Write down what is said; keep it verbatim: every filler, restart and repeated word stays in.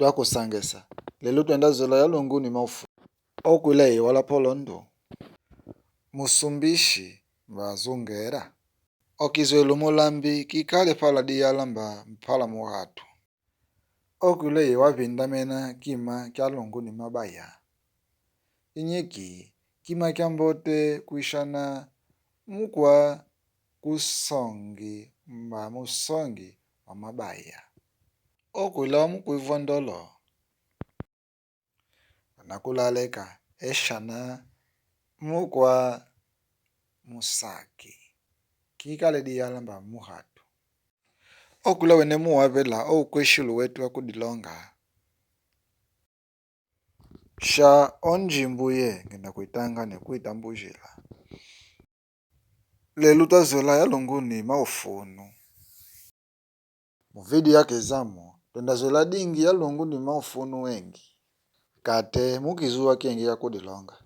twakusangesa. Lelu twenda zwela ya lungu ni maufu. Okwila ye walapolo ndu: Musumbishi, mbazungera. Okizwela mulambi kikale pala diyalamba mpala muhatu. Okwila ye wavindamena kima kia lungu ni mabaya. Inyeki kima kia mbote kwishana mukwa kusongi mba musongi wa mabaya. Okwila wamukwivwa ndolo, anakulaleka eshana mukwa musaki kikale diyalamba muhatu. Okwila wene muwavela oukweshilu wetu wa kudilonga. Sha onjimbu ye ngenda kwitanga ne kwitambujila. Lelu twazwela ya lungu ni maufunu. Mu video ya kezamo twenda zwela dingi ya lungu ni maufunu wengi. Kate mukizuwa kengi ya kudilonga.